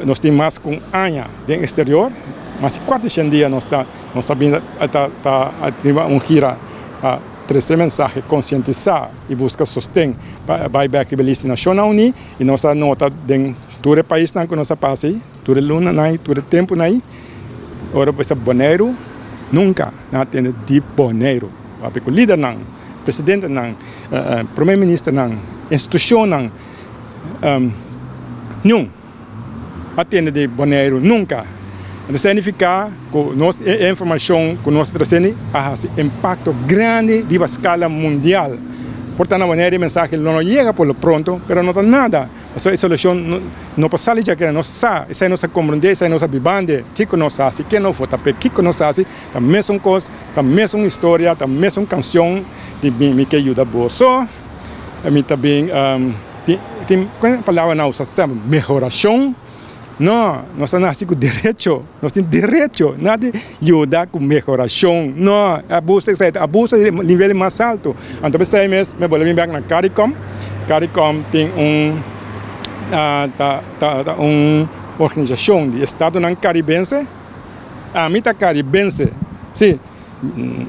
Nos tin mas ku un aña den eksterior, mas di kuatrocientos dia nos ta nos ta bin ta ta riba un gira pa trese mensahe, konsientisá i buska sosten pa bai bèk riba e lista di Nashonnan Uní i nos a nota den tur e paisnan ku nos a pasa ei, tur e lunanan ei, tur e tempunan ei, ora bo bisa Boneiru nunka nan a tende di Boneiru. Papia ku lidernan, presidentenan, prome ministernan, institushonnan. Niun a tende di Boneiru nunka. Ta signifiká ku nos e informashon ku nos ta trasende a hasi impakto grandi riba skala mundial. Por ta na Boneiru e mensahe lo no yega por lo pronto, pero no ta nada. Pasobra e solushon no por sali djaki. Nos sa, esei nos a komprendé, esei nos a bibande. Kiko nos hasi, ken no vota p'e, kiko nos hasi, ta mesun kos, ta mesun historia, ta mesun kanshon di mi ke yuda boso. Mi ta bin tin kuen palabra nan usa semper mehorashon no nos a nasi ku derecho nos tin derecho na di yuda ku mehorashon no abuso esei ta abuso di nivel mas alto anto p'esei mes mi a bolbe bin bek na Caricom Caricom tin un ta ta un organisashon di estadonan karibense ami ta karibense si.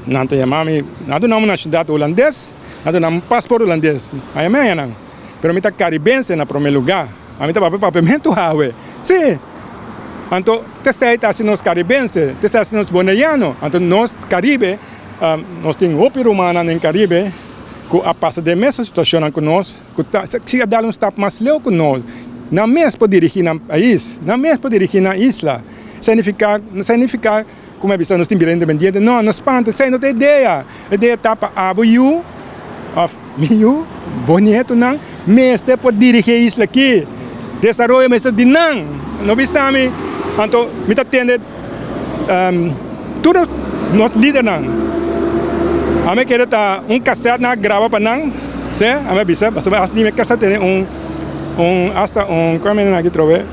Nan ta yama mi, nan a duna mi nashonalidat hulandes, nan a duna mi pasport hulandes, a yama mi nan. Pero mi ta karibense na prome lugá, ami ta papia papiamentu awe. Sí! Anto t'esei ta hasi nos karibense, t'esei ta hasi nos boneriano. Anto nos Karibe, nos tin hopi rumannan den Karibe ku a pasa den mesun situashonnan ku nos, ku ta si a dal un stap mas leu ku nos. Nan mes por dirigí nan pais, nan mes por dirigí nan isla. Signifiká, signifiká. Kuma e bisa nos tin bira independiente? No, no spanta, esei no ta e idea. E idea ta pa abo yu of mi yu, bo nietonan mester por dirigi e isla aki. Desaroyo mester di nan. No bisa mi, anto mi ta tende tur nos lidernan. Ami kere ta un cassette nan a graba pa nan, se, ami a bisa, pasobra hasta di mi casa tene un, un, hasta un, como nan aki trobe,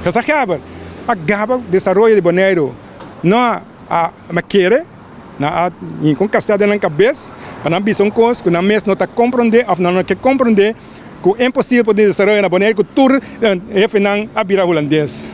gezaghebber. A gaba desaroyo di Boneiru no a a kere, nan a hinka un kastel den nan kabes pa nan bisa un kos ku nan mes no ta komprondé òf nan no ke komprondé ku imposibel por tin desaroyo na Boneiru ku tur hefenan a bira hulandes.